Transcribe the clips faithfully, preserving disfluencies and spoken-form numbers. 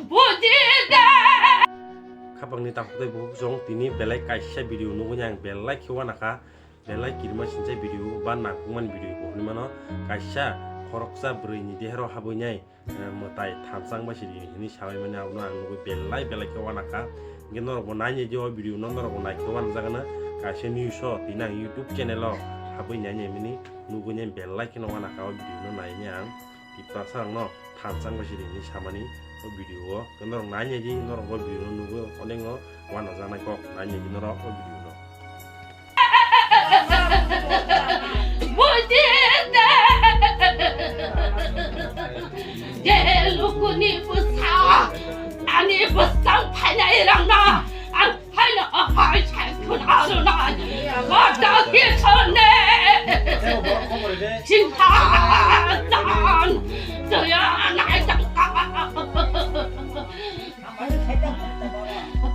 Bujide. Khapangni takhuk tei bukhuk chwng tini belai kaisa video nugwi ang belai khe uanakha, belai kirima sinchai video ba nangkukmani video bo hinwi mano kaisa khoroksa bwrwini dehero habwi nai. Eh, mwtai thansa wngma sidi hwnwi sabaimani abono ang nugwi belai belai khe uanakha. Hinkhe norokbo nainai di o video no, norokbo naikhe uanajak hwno. Kaisa news o tini ang YouTube channel o habwi nainai mani nugwi nai belai kheno uanakha o video no nainai ang. Tiprasa rokno thansa wngma sidi hwnwi samani o video o. Hinkhe norok nainai di, norok o video no nugwi onekno uanajaknai kok nainai di norok o video no. Bujide. Je lukuni bwsa, ani bwsang phainai rangna, ang phaino hai sai khun arunai. Koto ki sonne. Singha tan, jaya nai tangka.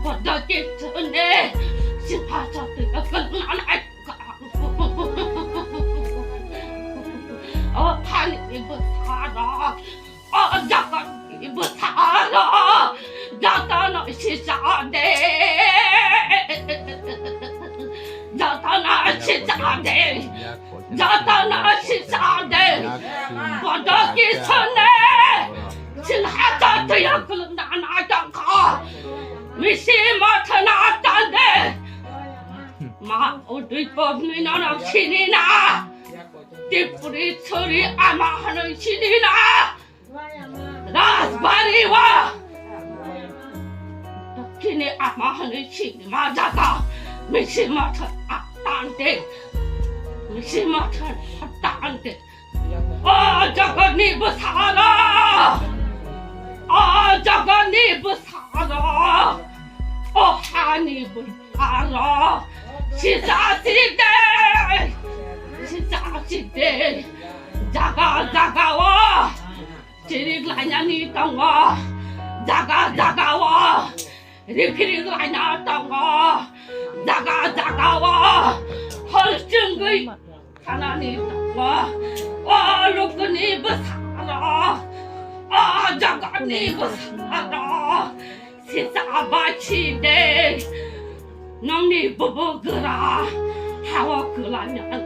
Koto ki sonne. Singha tan, jaya nai. O thani bwsarok, o jagatni bwsarok, jotono sijak de, jotono sijak de, jotono sijak de. Bodo kisone, singha jatwi akulna na tongkha, misi mathana tande. Ma, o dui pogni norok sinina. Tipuri chori ama hwnwi sinina. Rajbari wa. Dokkini ama hwnwi sinima jaga. Misi mathan atante. Misi mathan atante. O jagatni bwsarok. O jagatni bwsarok. O hani bwsarok. Aro sijak sijak de, sijak sijak de, jaga jaga o chirik lainani tongo, jaga jaga o rikhirik laina tongo, jaga jaga o hor chwngwi thanani tongo, o lukuni bwsarok, o jagatni bwsarok. Sisa bai si de, nongni bubu gra, hawa kula nyang